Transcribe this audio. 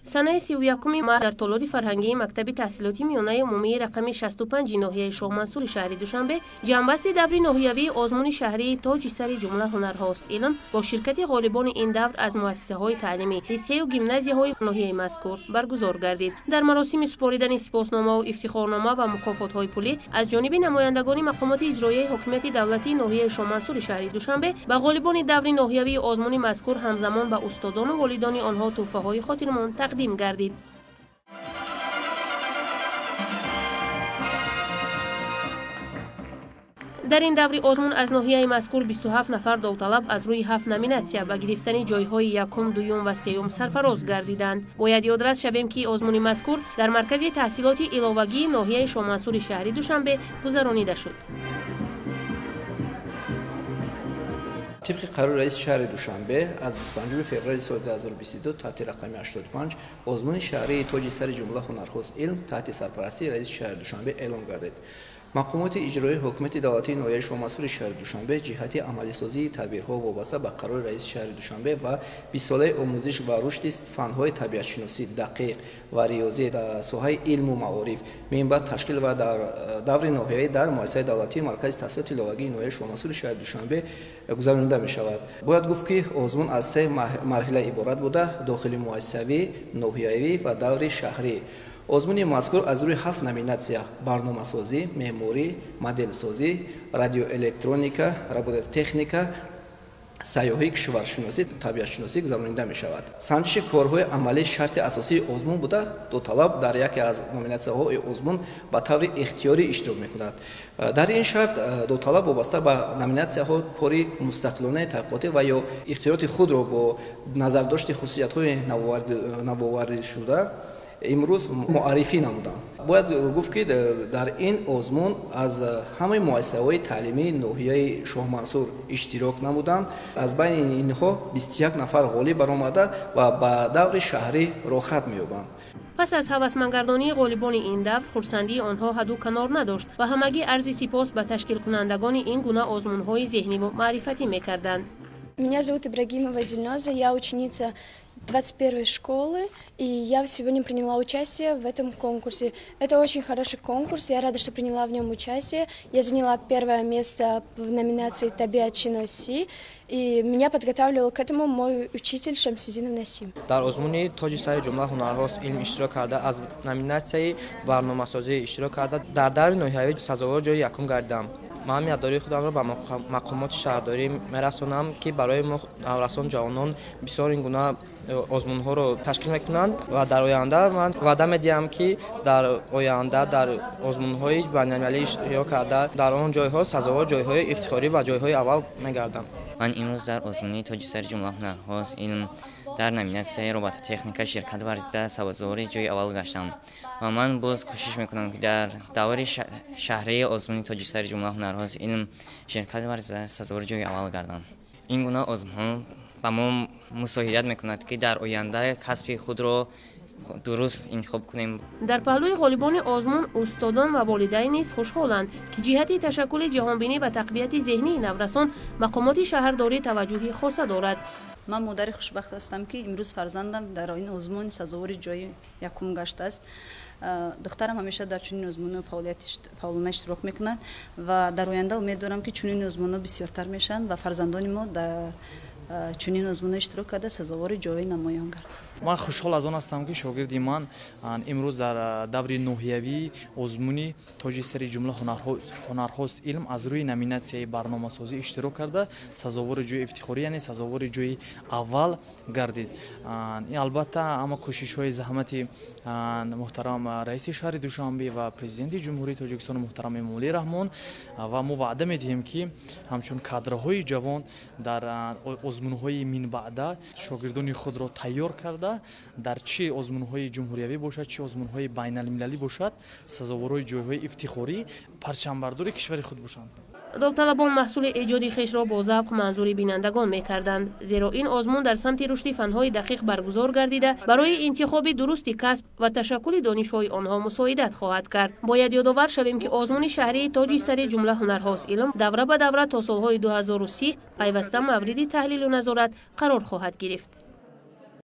Санаи 31 март дар толори фарҳангии мактаби таҳсилоти миёнаи умумии рақами 65 ноҳияи Шоҳмансури шаҳри Душанбе ҷамъбасти даври ноҳиявии озмуни шаҳрии тоҷи сари ҷумла ҳунарҳост илм бо ширкати ғолибони ин давр аз муассисаҳои таълимӣ, литсею гимназияҳои ноҳияи мазкур баргузор гардид. Дар маросими супоридани сипоснома ифтихорнома ва мукофотҳои пулӣ аз ҷониби намояндагони мақомоти иҷроияи ҳокимияти давлатии ноҳияи Шоҳмансури шаҳри Душанбе ба ғолибони даври ноҳиявии озмуни мазкур ҳамзамон ба устодону волидони онҳо тӯҳфаҳои хотирмон тақдим гардид. Дар ин даври озмун аз ноҳияи мазкур 27 нафар довталаб аз рӯи 7 номинатсия ба гирифтани ҷойҳои якум, дуюм ва сеюм сарфароз гардиданд. Бояд ёдрас шавем, ки озмуни мазкур дар маркази таҳсилоти иловагии ноҳияи Шоҳмансури шаҳри Душанбе гузаронида шуд. Тибқи қарори раиси шаҳри Душанбе аз 25 феврали соли 2022 таҳти рақами 85 озмуни шаҳрии тоҷи сари ҷумла ҳунарҳост илм таҳти сарпарастии раиси шаҳри Душанбе эълон гардид. Мақомоти иҷроии ҳукумати давлатии ноҳияи Шоҳмансури шаҳри Душанбе ҷиҳати амалисозии тадбирҳо вобаста ба қарори раиси шаҳри Душанбе ва 20-солаи омӯзиш ва рушди фанҳои табиатшиносӣ, дақиқ ва риёзӣ дар соҳаи илму маориф минбаъд ташкил ва дар даври ноҳиявӣ дар муассисаи давлатии маркази таҳсилоти иловагии ноҳияи Шоҳмансури шаҳри Душанбе гузаронида мешавад. Бояд гуфт, ки озмун аз се марҳила иборат буда: дохили муассисавӣ, ноҳиявӣ ва даври шаҳрӣ. Озмуни мазкур аз рӯи 7 номинатсия: барномасозӣ, меъморӣ, моделсозӣ, радиоэлектроника, робототехника, сайёҳӣ, кишваршиносӣ, табиатшиносӣ гузаронида мешавад. Санҷиши корҳои амалӣ шарти асосии озмун буда, довталаб дар яке аз номинатсияҳои озмун ба таври ихтиёрӣ иштирок мекунад. Дар ин шарт довталаб вобаста ба номинатсияҳо кори мустақилонаи таҳқиқотӣ ва ё ихтиёроти худро бо назардошти хусусиятҳои навовардишуда имрӯз муаррифӣ намуданд. Бояд гуфт, ки дар ин озмун аз ҳамаи муассисаҳои таълимии ноҳияи Шоҳмансур иштирок намуданд. Аз байни инҳо 21 нафар ғолиб баромада ва ба даври шаҳрӣ роҳхат меёбанд. Пас аз ҳавасмандгардонии ғолибони ин давр хурсандии онҳо ҳаду канор надошт ва ҳамагӣ арзи сипос ба ташкилкунандагони ин гуна озмунҳои зеҳниву маърифатӣ мекарданд. Меня зовут Ибрагимова Дильноза, я ученица 21-й школы, и я сегодня приняла участие в этом конкурсе. Это очень хороший конкурс, я рада, что приняла в нем участие. Я заняла первое место в номинации «Табиатшиносӣ», и меня подготавливал к этому мой учитель Шамсидинов Насим. Дар озмуни тоҷи сари ҷумла ҳунарҳост илм иштирок карда, аз номинатсияи барномасозӣ иштирок карда, дар даври ноҳиявӣ сазовор ҷои якум гардидам. Ман миннатдории худамро ба мақомоти шаҳрдорӣ мерасонам, ки барои мо наврасон ҷавонон бисёр ин гуна озмунҳоро ташкил мекунанд ва дар оянда ман ваъда медиҳам, ки дар оянда дар озмунҳои байналмилалӣ иштирок карда, дар он ҷойҳо сазовор ҷойҳои ифтихорӣ ва ҷойҳои аввал мегардам. Ман имрӯз дар озмуни тоҷи сари ҷумла ҳунарҳост илм дар номинатсияи робототехника ширкат варзида сазовори ҷои аввал гаштам ва ман боз кӯшиш мекунам, ки дар даври шаҳрии озмуни тоҷи сари ҷумла ҳунарҳост илм ширкат варзида сазовори ҷои аввал гардам. Ин гуна озмунҳо ба мо мусоидат мекунад, ки дар оянда касби худро дуруст интихоб кунем. Дар паҳлӯи ғолибони озмун устодон ва волидайн низ хушҳоланд, ки ҷиҳати ташаккули ҷаҳонбинӣ ва тақвияти зеҳнии наврасон мақомоти шаҳрдорӣ таваҷҷӯҳи хоса дорад. Ман модари хушбахт ҳастам, ки имрӯз фарзандам дар ин озмун сазовори ҷои якум гаштааст. Духтарам ҳамеша дар чунин озмунҳо фаъолона иштирок мекунад ва дар оянда умед дорам, ки чунин озмунҳо бисёртар мешаванд ва фарзандони мо дар чунин озмунҳо иштирок карда сазовори ҷои намоён гарданд. Ман хушҳол аз он ҳастам, ки шогирди ман имрӯз дар даври ноҳиявии озмуни тоҷи сари ҷумла ҳунарҳост илм аз рӯи номинатсияи барномасозӣ иштирок карда сазовори ҷои ифтихорӣ, яъне сазовори ҷои аввал гардид. Ин албатта ҳама кӯшишҳои заҳмати муҳтарам раиси шаҳри Душанбе ва президенти Ҷумҳурии Тоҷикистон муҳтарам Эмомалӣ Раҳмон, ва мо ваъда медиҳем, ки ҳамчун кадрҳои ҷавон дар озмунҳои минбаъда шогирдони худро тайёр карда, дар чӣ озмунҳои ҷумҳуриявӣ бошад, чӣ озмунҳои байналмилалӣ бошад, сазоворҳои ҷойҳои ифтихорӣ, парчамбардори кишвари худ бошанд. Довталабон маҳсули эҷоди хешро бо завқ манзури бинандагон мекарданд, зеро ин озмун дар самти рушди фанҳои дақиқ баргузор гардида барои интихоби дурусти касб ва ташаккули донишҳои онҳо мусоидат хоҳад кард. Бояд ёдовар шавем, ки озмуни шаҳрии тоҷи сари ҷумла ҳунарҳост илм давра ба давра то солҳои 2030 пайваста мавриди таҳлилу назорат қарор хоҳад гирифт.